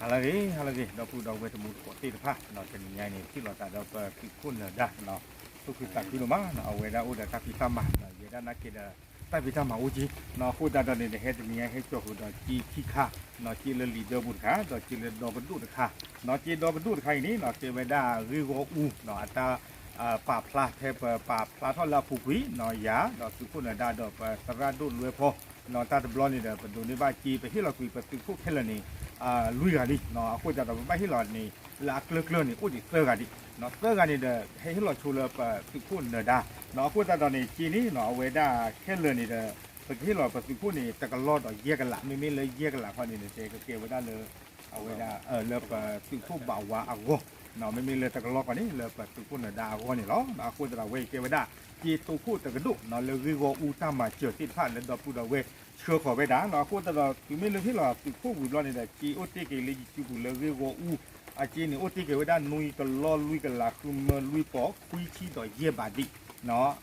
ဟါလၢအဂ့ၤ ဟါလၢအဂ့ၤ ဒီပုၢ်ဒီဝဲၢ်တံၤသကိးသ့ၣ်တဖၣ်, တနံၤညါအံၤန့ၣ် ထံၣ်လိာ်သးဒီးပသုးခိၣ်နၢၤဒါ, သူၣ်ခုသးခုဒိၣ်မး, အဝဲဒၣ်အိၣ်ဒီးတၢ်ဖံးတၢ်မၤ, ယဲဒၣ်နာ်က့ဒီး တၢ်ဖံးတၢ်မၤအိၣ်က့ၤ, အဃိသတးဒီးန့ၣ် ဟဲတနံၤညါဟဲကၠီဃုာ်ဒီးစ့ခံခါ, စ့လၢလံာ်ဒၢပူၤတခါ, ဒီးစ့လၢဒီကဒိၣ်တခါ, စ့ဒီကဒိၣ်တခါအံၤန့ၣ် ကဲဝဲဒၣ်ဂ့ၢ်ဂီၢ်အူ, အတၢ် ပာ်ဖျါဖဲပပာ်ဖျါထီၣ်လၢအပူၤကွံာ်, ယၤဒီးသုးခိၣ်နၢၤဒါဒီးပသရၣ်ဒိၣ်လွဲဖီ, တၢ်တဘျီန့ၣ်ဒီး ပဒိးန့ၢ်ဘၣ်စ့ ပဟ့ၣ်လီၤကွံာ်ပသုးခိၣ်ခဲလၢာ်န့ၣ် လွံၢ်ဂၤလံ, အဃိသတးဒီးပဘၣ်ဟ့ၣ်လီၤန့ၣ် လၢအကျၢၤကျၢၤန့ၣ် အိၣ်ဒံးသၢဂၤဒံး, သၢဂၤန့ၣ်ဒီး ဟဲဟ့ၣ်လီၤဆိလၢပသုးခိၣ်နၢၤဒါ, အဃိသတးဒီးန့ၣ် စ့န့ၣ် အဝဲဒၣ်ခဲလၢာ်န့ၣ်ဒီး ပကဟ့ၣ်လီၤပသုးခိၣ်န့ၣ် တကလီၢ်ဒီးယဲၢ်ကလး, မ့မ့ၢ်လၢယဲၢ်ကလးခီန့ၣ် တဲကကဲဝဲဒၣ်လၢ အဝဲဒၣ် လၢပသုးခိၣ်ဘၣ်ဝါအဂီၢ်, မ့မ့ၢ်လၢတကလီၢ်ခီန့ၣ် လၢပသုးခိၣ်နၢၤဒါအဂီၢ်န့ၣ်လီၤ. အဃိသတးဒီးအဝဲအံၤကဲဝဲဒၣ် စ့တိခိၣ်တကဒိၣ် လၢဂ့ၢ်ဂီၢ်အူတၢ်မၤစၢၤသ့ၣ်တဖၣ်လၢဒီပုၢ်ဒီဝဲၢ်ဆှၢဃီၤဝဲဒၣ်, အဃိသတးဒီးတုၤမ့ၢ်လၢဟ့ၣ်လီၤသုးခိၣ်ဝံၤဘျီန့ၣ်ဒီး စ့အိၣ်တ့ၢ်က့ၤလၢယစုပူၤလၢဂ့ၢ်ဂီၢ်အူ, အစ့န့ၣ်အိၣ်တ့ၢ်က့ၤဝဲဒၣ်နွံကလီၢ်လွံၢ်ကလးဃုမၢလွံၢ်ပီၤခွံဆံဒီးယဲၢ်ဘးဒံး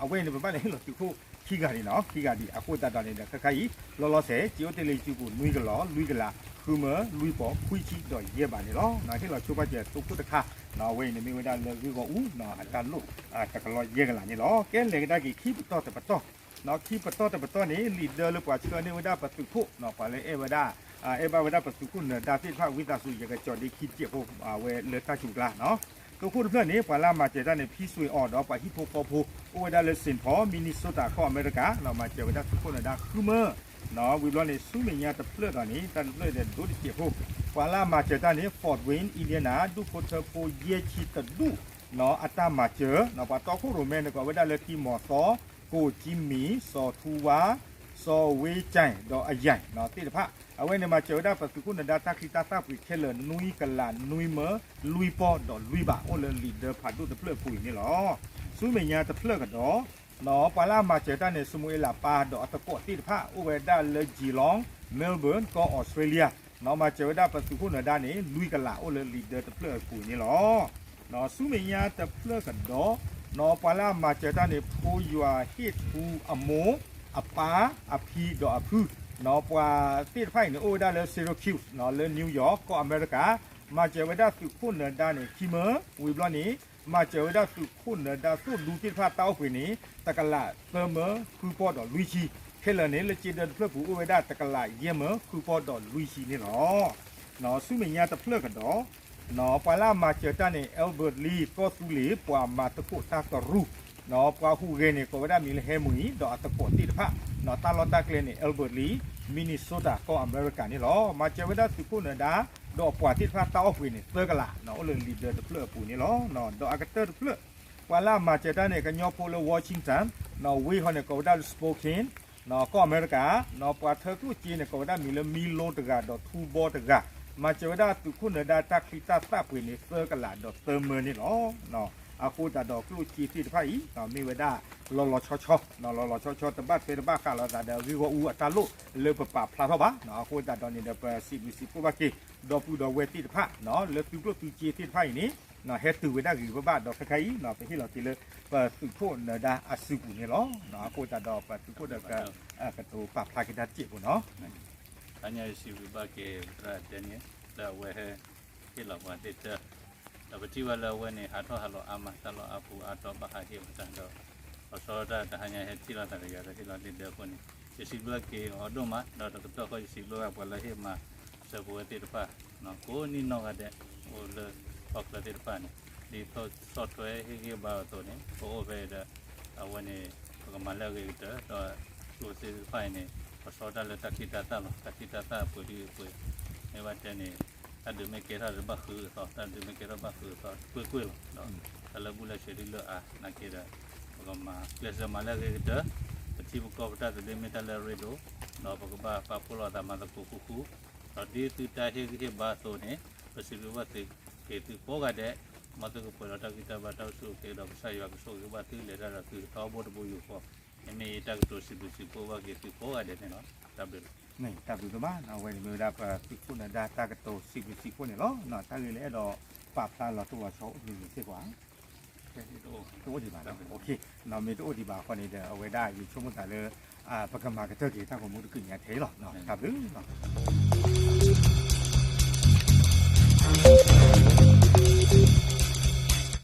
အဝဲအံၤန့ၣ် ပဘၣ်လဲၤဟ့ၣ်လီၤသုးခိၣ်ခံဂၤဒံးနီၤ, ခံဂၤဒံး, အဃိသတးဒီးန့ၣ်ဒီး ခဲခါအံၤ လီၤလီၤဆဲး စ့အိၣ်တ့ၢ်လၢယစုပူၤ နွံကလီၢ်လွံၢ်ကလးဃုမၢလွံၢ်ပီၤခွံဆံဒီးယဲၢ်ဘးန့ၣ်လီၤ. ဟ့ၣ်လီၤဆိပာ်စၢၤတိခိၣ်တခါ, အဝဲအံၤန့ၣ်မ့ၢ်ဝဲဒၣ်လၢဂ့ၢ်ဂီၢ်အူ အတၢ်လိၣ် တကလီၢ်ယဲၢ်ကလးန့ၣ်လီၤ. ကဲလဲၤကဒါက့ၤခံပတီၢ်တပတီၢ်, ခံပတီၢ်တပတီၢ်န့ၣ် လံာ်ဒၢလၢပှၤဆှၢန့ၢ်ဝဲဒၣ်ပသုးခိၣ်, ပှၤလၢအဲၣ်ဝဲဒၣ် အဲၣ်ဘၣ်ဝဲဒၣ်ပသုးခိၣ်နၢၤဒါသ့ၣ်တဖၣ် ဝံသးစူၤ ယကကၠီၤဒ့ခံတစဲးဖိ အဝဲလၢတၢ်စူၤကျါနီၤ. သုးခိၣ်တဖျၢၣ်န့ၣ် ပှၤလၢအမၤစၢၤတၢ်န့ၣ် ဖံစွ့ၤအီၤဒီးပှၤဟံၣ်ဖိဃီဖိ အိၣ်ဝဲဒၣ်လၢ Saint Paul Minnesota ကီၢ်အမဲရကၤ, မၤစၢၤဝဲဒၣ်သုးခိၣ်နၢၤဒါဃုမၢ, ဝံၤဘျီန့ၣ် ဆူမဲာ်ညါတဖျၢၣ်ဒီးန့ၣ် တၢ်တဖျၢၣ်ဒီးဒိၣ်တစဲးဖိ, ပှၤလၢအမၤစၢၤတၢ်န့ၣ် Fort Wayne Indiana ဒူၣ်ဖိထၢဖိယဲၢ်ဆံတဒူၣ် အတၢ်မၤစၢၤ, ပှၤတီခိၣ်ရိၣ်မဲန့ၣ် ကိးဝဲဒၣ်လၢထံမီၤသီ, ကိၣ်ကၠံမံၤ, စီၤထူဝါ, စီၤဝ့ကၠဲၣ် ဒီးအယဲၣ်သ့ၣ်တဖၣ်, အဝဲန့ၣ်မၤစၢၤဝဲဒၣ်ပသုးခိၣ်နၢၤဒါတၢ်ချံတၢ်သၣ်ပှ့ၤခဲလၢာ် နွံကလးနွံမၢလွံၢ်ပီၢ်ဒီးလွံၢ်ဘး အိၣ်လၢလံာ်ဒၢဖးဒိၣ်တဖျၢၣ်အပူၤအံၤန့ၣ်လီၤ. ဆူမဲာ်ညါတဖျၢၣ်ကဒီး ပှၤလၢအမၤစၢၤတၢ်န့ၣ် စမူၤအ့လးပၢ်ဒီးအသကိးသ့ၣ်တဖၣ် အိၣ်ဝဲဒၣ်လၢ Geelong, Melbourne ကီၢ်အီစထြ့လယါ, မၤစၢၤဝဲဒၣ်ပသုးခိၣ်နၢၤဒါန့ၣ် လွံၢ်ကလး အိၣ်လၢလံာ်ဒၢတဖျၢၣ်အပူၤန့ၣ်လီၤ. ဆူမဲာ်ညါတဖျၢၣ်ကဒီး ပှၤလၢအမၤစၢၤတၢ်န့ၣ် ဖိယွၤဟ့ၣ်ထူအမိၢ်, အပၢ်, အဖံဒီးအဖု, ပှၤသ့ၣ်တဖၣ်အံၤန့ၣ် အိၣ်ဝဲဒၣ်လၢ Syracuse လၢ New York ကီၢ်အမဲရကၤ, မၤစၢၤဝဲဒၣ်သုးခိၣ်နၢၤဒါန့ၣ် ခံမၢ, ဝံၤဘျီန့ၣ် မၤစၢၤဝဲဒၣ်သုးခိၣ်နၢၤဒါသိၣ်ဒူသ့ၣ်တဖၣ်တၢ်အိၣ်ဘှံးန့ၣ် တကလးသၢမၢဃုပီၢ်ဒီးလွံၢ်ဆံ, ခဲလၢာ်န့ၣ် လၢစ့ဒၢတဖျၢၣ်ပူၤအိၣ်ဝဲဒၣ်တကလးယဲၢ်မၢဃုပီၢ်ဒီးလွံၢ်ဆံန့ၣ်လီၤ. ဆူမဲာ်ညါတဖျၢၣ်ကဒီး ပှၤလၢအမၤစၢၤတၢ်န့ၣ် Albert Lee ကီၢ်သူလ့ၤ ပှၤမၤသကိးတၢ်ကရူၢ်, ပှၤဟူးဂဲၤန့ၣ် ကိးဝဲဒၣ်မံၤလၢ Henry ဒီးအသကိးသ့ၣ်တဖၣ်, တၢ်လီၢ်တၢ်ကျဲန့ၣ် Albert Lee, Minnesota ကီၢ်အမဲရကၤန့ၣ်လီၤ. မၤစၢၤဝဲဒၣ်သုးခိၣ်နၢၤဒါ ဒီးပှၤသ့ၣ်တဖၣ်တၢ်အိၣ်ဘှံးန့ၣ် သၢကလး အိၣ်လၢလံာ်ဒၢတဖျၢၣ်အပူၤန့ၣ်လီၤ. ဒီးအကတၢၢ်တဖျၢၣ် ပှၤလၢအမၤစၢၤတၢ်န့ၣ် ကညီဖိလၢ Washington, ဝ့ၢ်ဟီန့ၣ် ကိးဝဲဒၣ်လၢ Spokane ကီၢ်အမဲရကၤ, ပှၤထၢကျိၣ်စ့န့ၣ် ကိးဝဲဒၣ်မံၤလၢ မံလိတဂၤဒီးထူဘီတဂၤ, မၤစၢၤဝဲဒၣ်သုးခိၣ်နၢၤဒါတၢ်ချံတၢ်သၣ်ပှ့ၤန့ၣ် သၢကလးဒီးသၢမၢန့ၣ်လီၤ. အဃိသတးဒီးကျိၣ်စ့သ့ၣ်တဖၣ်အံၤ မ့ၢ်ဝဲဒၣ်လီၤလီၤဆီဆီ, လီၤလီၤဆီဆီ တဘၣ်ထွဲတဘၣ်ဃးလိာ်သးဒီးဂ့ၢ်ဂီၢ်အူအတၢ်လိၣ်လၢပပာ်ဖျါထီၣ်ဘၣ်. အဃိသတးဒီးန့ၣ်ဒီး ပစံးဘျုးစံးဖှိၣ်ဘၣ်က့ၤ ဒီပုၢ်ဒီဝဲၢ်သ့ၣ်တဖၣ် လၢသုကျိၣ်သုစ့သ့ၣ်တဖၣ်အံၤန့ၣ် ဟဲတုၤဝဲဒၣ်ဂ့ၤဘၣ်ဘၣ်ဒီးခဲခါအံၤ ပဟ့ၣ်လီၤက့ၤလၢ ပသုးခိၣ်နၢၤဒါအစုပူၤန့ၣ်လီၤ. အဃိသတးဒီးပသုးခိၣ်ဒီး ကတိၤပာ်ဖျါက့ၤတၢ်တစဲးဖိနီၤ. တနံၤအံၤစံးဘျုးဘၣ်က့ၤ သရၣ်ဒဲနံၣ် လၢအဝဲဟဲဟ့ၣ်လီၤပှၤသ့ၣ်တၢ်, ဒီးပထံၣ်ဘၣ်လၢအဝဲန့ၣ် ဟးထီၣ်ဟးလီၤအါမး တၢ်လီၢ်အါပူၤအါတီၤ ဘၣ်ဟးဟ့ၣ်ဝဲတၢ်ဒီး လီၤဆီဒၣ်တၢ်တဟါညါဟဲထံၣ်လိာ်သးကယၤဒီးဟ့ၣ်လီၤလံာ်ဒၢအဃိန့ၣ် ယစံးဘျုးက့ၤအီၤဒိၣ်မး ဒီးတကတီၢ်ဃီယစံးဘျုးဘၣ်ပှၤလၢဟ့ၣ်မၤစၢၤပဝဲသ့ၣ်တဖၣ် ကိးနံၣ်နီၢ်ဂၤဒဲး အိၣ်လၢဟီၣ်ချၢသ့ၣ်တဖၣ်န့ၣ် ဒ်သိးဆီၣ်ထွဲဟ့ၣ်ဂံၢ်ဘါအသိးန့ၣ် ပအိၣ်ဖဲအံၤဒီး အဝဲန့ၣ် ပကမၤလၢအဂ့ၤကတၢၢ် ဒီးကျိၣ်စ့သ့ၣ်တဖၣ်အံၤန့ၣ် ပဆီတၢ်လၢတၢ်ချံတၢ်သၣ်လီၤ. တၢ်ချံတၢ်သၣ်အပှ့ၤဒ်အပှ့ၤ မ့ၢ်ဘၣ်တဲန့ၣ် တၢ်ဒုးမ့ၢ်ကဲထီၣ်တဘၣ်ဃုအသီ တၢ်ဒုးမ့ၢ်ကဲထီၣ်ဘၣ်ဃုအသီကွ့ၢ်ကွ့ၢ်လီၤ. တၢ်လၢဘူၣ်လၢစဲၤဒ်လၢအါနာ်က့ဒီး ပကမၤကျဲးစၢးမၤလၢအဂ့ၤကတၢၢ် ပထံပကီၢ်ပတၢ်သဘျ့မ့ၢ်တၢ်လၢအရ့ဒိၣ် ဒီးပကဘၣ်ပာ်ဖှိၣ်လိာ်သးမၤသကိးဃူဃူ ဒီးဒ်သုတၢ်ဟ့ၣ်ဂံၢ်ဟ့ၣ်ဘါအသိးန့ၣ် ပစံးဘျုးဘၣ်သုက့ၤသုကိးဂၤဒဲး မ်သုကပှဲၤဒီးတၢ်ဂံၢ်တၢ်ဘါတၢ်အိၣ်ဆူၣ်အိၣ်ချ့ဒီးကစၢ်ယွၤကဆိၣ်ဂ့ၤဘၣ်သုလဲၤတၢ်ဒီးသုတၢ်အိၣ်ဖှိၣ်တဘိယူၢ်ဃီ မ့မ့ၢ်ယတၢ်ကတိၤစံးဘျုးစံးဖှိၣ်ဘၣ်က့ၤသုကိးဂၤဒဲးန့ၣ်လီၤ. တၢ်ဘျုးလီၤ. တၢ်ဘျုးဒိၣ်မး အဝဲန့ၣ်မ့ၢ်ဝဲဒၣ်ပသုးခိၣ်နၢၤဒါတၢ်ကတိၤစံးဘျုးစံးဖှိၣ်န့ၣ်လီၤ. တၢ်ဂ့ၢ်လၢအဲၣ်ဒိးပာ်ဖျါလီၤတိၢ်လီၤဆီအိၣ်မံၤမံၤစ့ၢ်ကီးဧါ. တအိၣ်ဒံးဘၣ်လီၤ. မ့ၢ်တအိၣ်ဒံးဘၣ်အဃိန့ၣ်ဒီး အဝဲဒၣ်ယဆိကမိၣ်သးလၢ ပကမၤကတၢၢ်က့ၤတၢ်ဂီၤမူတကုာ်ညါထဲအံၤလီၤ. တၢ်ဘျုးလီၤ.